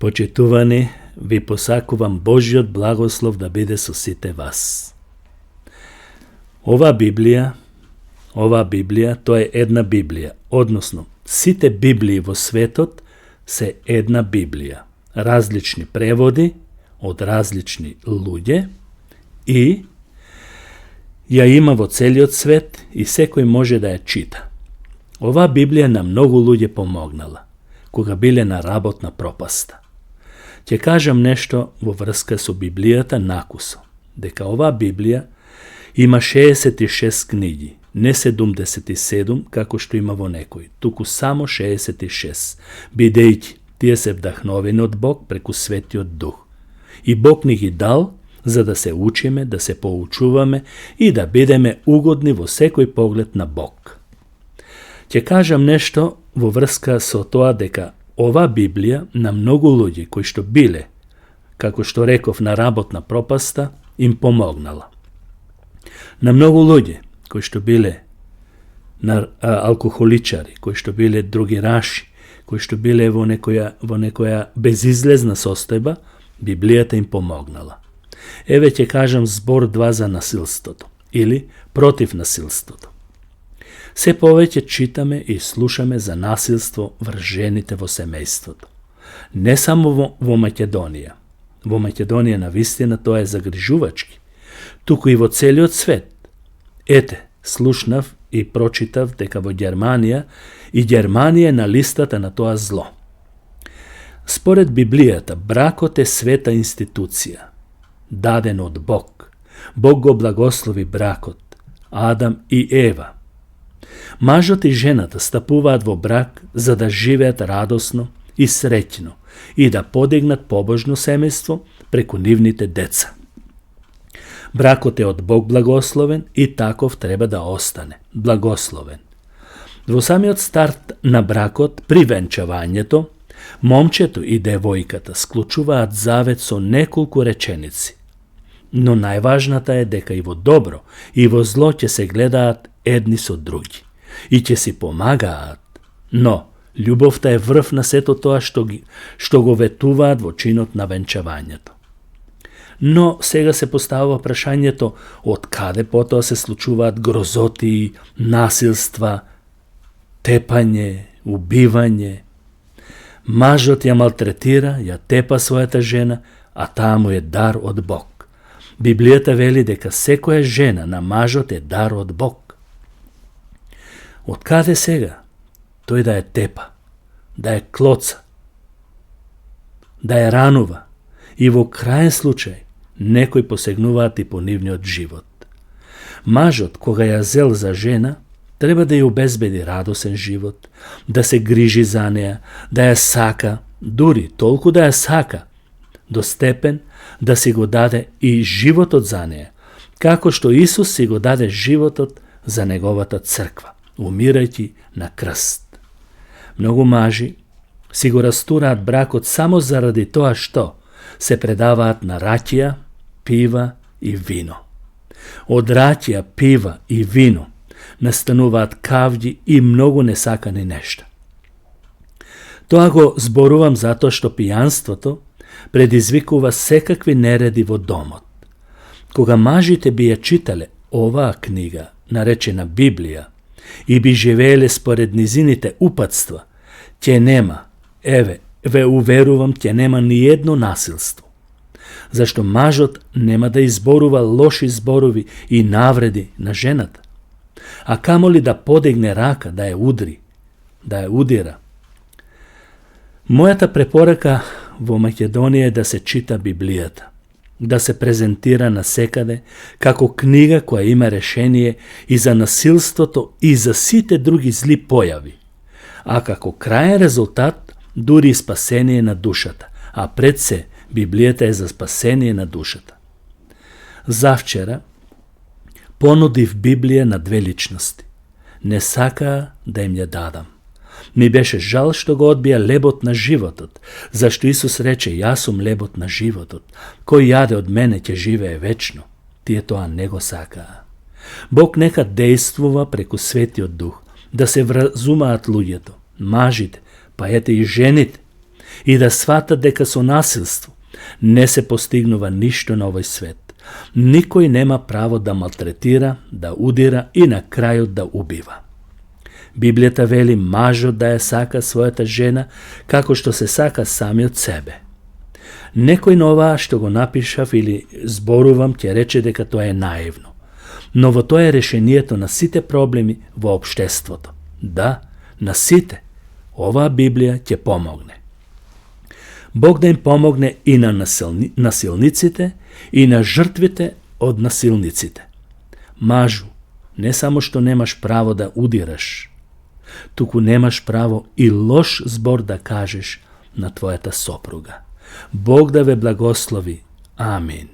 Почитувани, ви посакувам Божиот благослов да биде со сите вас. Ова Библија, тоа е една Библија, односно, сите Библии во светот се една Библија. Различни преводи од различни луѓе и ја има во целиот свет и секој може да ја чита. Оваа Библија на многу луѓе помогнала, кога биле на работна пропаста. Ќе кажам нешто во врска со Библијата накусо, дека оваа Библија има 66 книги, не 77 како што има во некој, туку само 66, бидејќи тие се вдахновени од Бог преку Светиот Дух. И Бог ни ги дал за да се учиме, да се поучуваме и да бидеме угодни во секој поглед на Бог. Ќе кажам нешто во врска со тоа дека оваа Библија на многу луѓе кои што биле, како што реков, на работна пропаста, им помогнала. На многу луѓе кои што биле на алкохоличари, кои што биле другираши, кои што биле во некоја безизлезна состојба, Библијата им помогнала. Еве ќе кажам збор 2 за насилството или против насилството. Се повеќе читаме и слушаме за насилство врз жените во семејството. Не само во Македонија. Во Македонија навистина тоа е загрижувачки, туку и во целиот свет. Ете, слушнав и прочитав дека во Германија е на листата на тоа зло. Според Библијата, бракот е света институција, даден од Бог. Бог го благослови бракот, Адам и Ева. Мажот и жената стапуваат во брак за да живеат радосно и среќно и да подигнат побожно семејство преку нивните деца. Бракот е од Бог благословен и таков треба да остане, благословен. Во самиот старт на бракот, при венчавањето, момчето и девојката склучуваат завет со неколку реченици. Но најважната е дека и во добро и во зло ќе се гледаат едни со други и ќе си помагаат. Но љубовта е врв на сето тоа што го ветуваат во чинот на венчавањето. Но сега се поставува прашањето од каде потоа се случуваат грозоти, насилства, тепање, убивање. Мажот ја малтретира, ја тепа својата жена, а таа му е дар од Бог. Библијата вели дека секоја жена на мажот е дар од Бог. Од каде сега тој да ја тепа, да ја клоца, да ја ранува и во крајен случај некои посегнуваат и по нивниот живот. Мажот, кога ја зел за жена, треба да ја обезбеди радосен живот, да се грижи за неа, да ја сака, дури толку да ја сака, до степен да си го даде и животот за неа, како што Исус си го даде животот за неговата црква, умирајќи на крст. Многу мажи си го растураат бракот само заради тоа што се предаваат на ракија, пива и вино. Од ракија, пива и вино настануваат кавги и многу несакани нешта. Тоа го зборувам затоа што пијанството предизвикува секакви нереди во домот. Кога мажите би ја читале оваа книга, наречена Библија, и би живееле според низините упатства, ќе нема, ве уверувам, ќе нема ни едно насилство. Зашто мажот нема да изборува лоши зборови и навреди на жената, а камоли да подигне рака, да ја удри, да ја удира. Мојата препорака во Македонија е да се чита Библијата, да се презентира насекаде како книга која има решение и за насилството и за сите други зли појави, а како крајен резултат дури и спасение на душата, а пред се Библијата е за спасение на душата. Завчера понудив Библија на 2 личности. Не сакаа да им ја дадам. Ми беше жал што го одбија лебот на животот, зашто Исус рече, јас сум лебот на животот, кој јаде од мене ќе живее вечно. Тие тоа не го сакаа. Бог нека действува преку Светиот Дух, да се вразумаат луѓето, мажите, па ете и жените, и да сватат дека со насилство не се постигнува ништо на овој свет. Никој нема право да малтретира, да удира и на крајот да убива. Библијата вели мажот да ја сака својата жена како што се сака самиот себе. Некој на оваа што го напишав или зборувам ќе рече дека тоа е наивно. Но во тоа е решението на сите проблеми во општеството. Да, на сите. Оваа Библија ќе помогне. Бог да им помогне и на насилниците и на жртвите од насилниците. Мажу, не само што немаш право да удираш, туку немаш право и лош збор да кажеш на твојата сопруга. Бог да ве благослови. Амин.